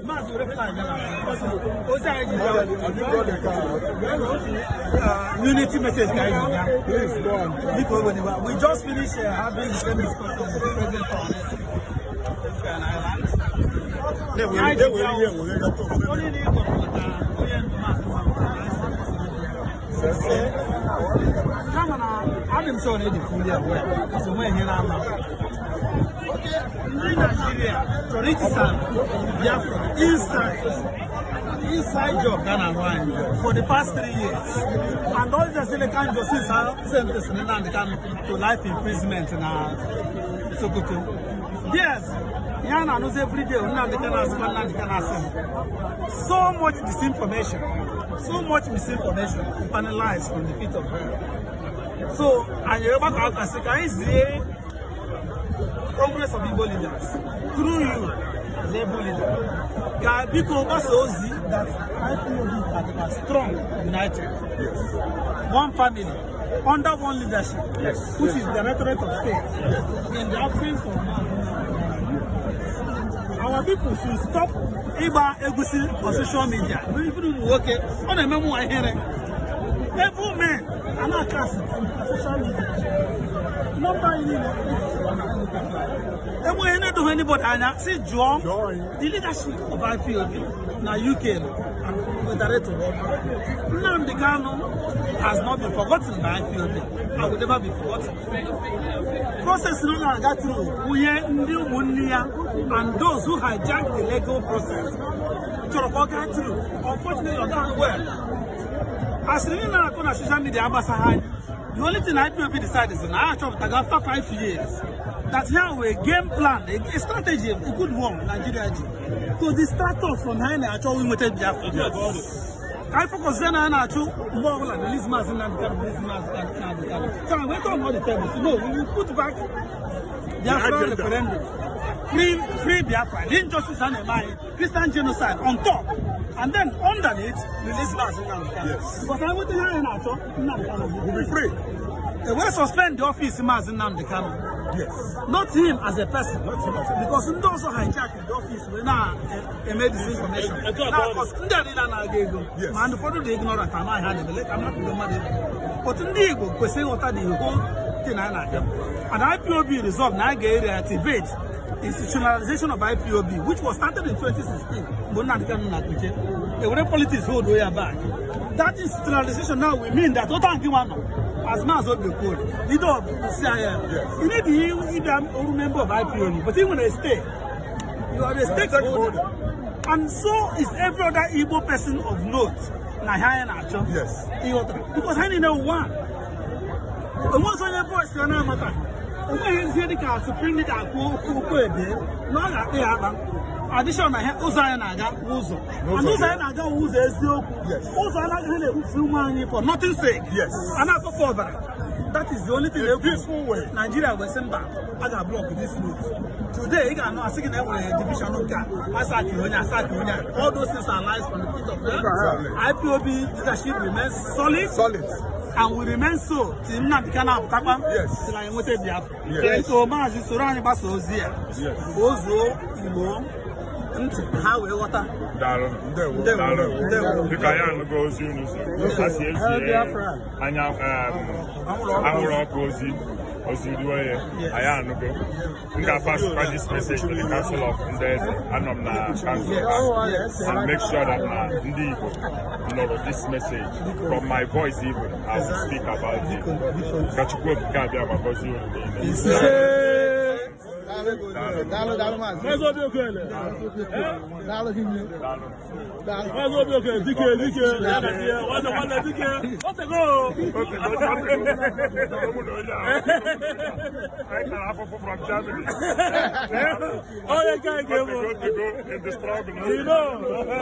Maazị ozi anyị ji bịa, unity message ka anyị ji bịa. Please go and try. Biko, we just finished having the same discussion with the president of Anyị ji bịa onye na-ekpọpụta onye ndu Maazị kama na adị m sure na eji fully aware because onwe ihe na-ama ndị Naijiria chọrọ itisa Biafra inside job ga na-arụ anyị for the past 3 years, and all the Silicon justice sentence Nnamdi Kanu to life imprisonment na Sokoto. Yes, ihe a na-anụzi everyday, Nnamdi Kanu asịkwa, Nnamdi Kanu asị. So much disinformation, so much misinformation and lies from the pit of hell. So anyị gbakọ aka sị ka anyị zie Congress of Igbo Leaders through you as able leader ka biko gbasa ozi that IPOB are strong, united, one family under one leadership, which is Directorate of State in the absence of our people should stop ịgba egusi on social media. Even ụmụ nwoke, ọ na-eme mụ ihere, able men a na-akasị na social media. Nọmba anyị niile enweghị na-edoghị anybody anya si jụọ the leadership of IPOB na UK and Director Nnamdi Kanu has not been forgotten by IPOB and will never be forgotten. Process nọ na-aga through wunye ndị ụmụnne ya and those who hijack the legal process chọrọ ka ọ gaa through. Unfortunately, ọ gaghị well. Asịrị niile na-akụ na social media agbasaghị anyị. The only thing IPOB decide is na a chọpụtago after 5 years that here were a game plan, a strategy, a good one Nigeria ji to distract us from ha na-achọ inweta Biafra. Ka anyị focus na anyị na-achụ mgbe ọbụla release Maazị Nnamdi Kanu, release Maazị Nnamdi Kanu. So I went on all the table. So no, we will put back Biafra agenda. Referendum, free, free Biafra, the injustice a na-eme anyị, Christian genocide on top, and then underneath, release Maazị Nnamdi Kanu. Because anyị nweta ihe anyị na-achọ, Nnamdi Kanu We'll be free. They will suspend the office Maazị Nnamdi Kanu. Not him as a person. Not him as a Because ndị ọzọ hijack the office wee na-eme disinformation. Na cause ndị a niile na-aga ego. Ma ndị ụfọdụ dị ignorant, amaghị ha na-emele ka mmadụ mmadụ ibe. But ndị Igbo kwesịrị ịghọta the whole thing anyị na-aga. And IPOB resolve na a ga-reactivate institutionalization of IPOB, which was started in 2016 mgbe Nnamdi Kanu na Kuje. Ewere politics hold ya back. That institutionalization now will mean that ụta nke nwa nọ as Maazị Obi Okorie, leader of CIM, you need to ịbịa oru member of IPOB, but even a stake, you are a stakeholder. And so is every other Igbo person of note na ihe anyị na-achọ. Ịghọtara? Because anyị niile one. Onwe ọzọ onye voice ya na-amata. Onweghị ihe dịka supreme leader akwu okwu okwu ebe na ọ ga-akpa ya akpa. Addition na ihe ụzọ anyị na-aga wụ ụzọ. And ụzọ anyị na-aga wụ ụzọ eziokwu. Ụzọ anaghị na-egbufu ụmụ anyị for nothing sake. A na-akọfe ọbara. That is the only thing A ekwu. Peaceful way. Nigeria wee sị mba, a ga-block this route. Today ị ga-anụ asị gị na enwere division nke a, asaki onye, asaki onye a. All those things are lies from the pit of hell. Exactly. IPOB leadership remains solid Solid. And will remain so till Nnamdi Kanu apụtakwa, till anyị nweta Biafra. Biko maazị, soro anyị gbasa ozi a ka o zuo Igbo ntị ha wee ghọta. Daalụ. Ndewo. Ndewo. Daalụ. Ndewo. Dịka anyị anụgo ozi unu si a si ezie anya anwụrụ ọkụ ozi ozi ruo ya. Anyị anụgo. M ga-pass this message to the Council of Ndị Eze. Anọ m na council and make sure that na ndị Igbo nụrụ this message from my voice. Even I will speak about it. Ka Chukwu Okike abịa ma gọzie unu niile. Daalụ, daalụ, maazị. Maazị Obi Okoye. Daalụ hinne. Daalụ. Daalụ. Maazị Obi Okoye, dike, dike, ya na die, nwanne, nwanne, dike. Otego. Otego, otego. Anyị tara afụfụ from Germany. Onye nke anyị ga-ebu. Otego, otego in the struggle. You know.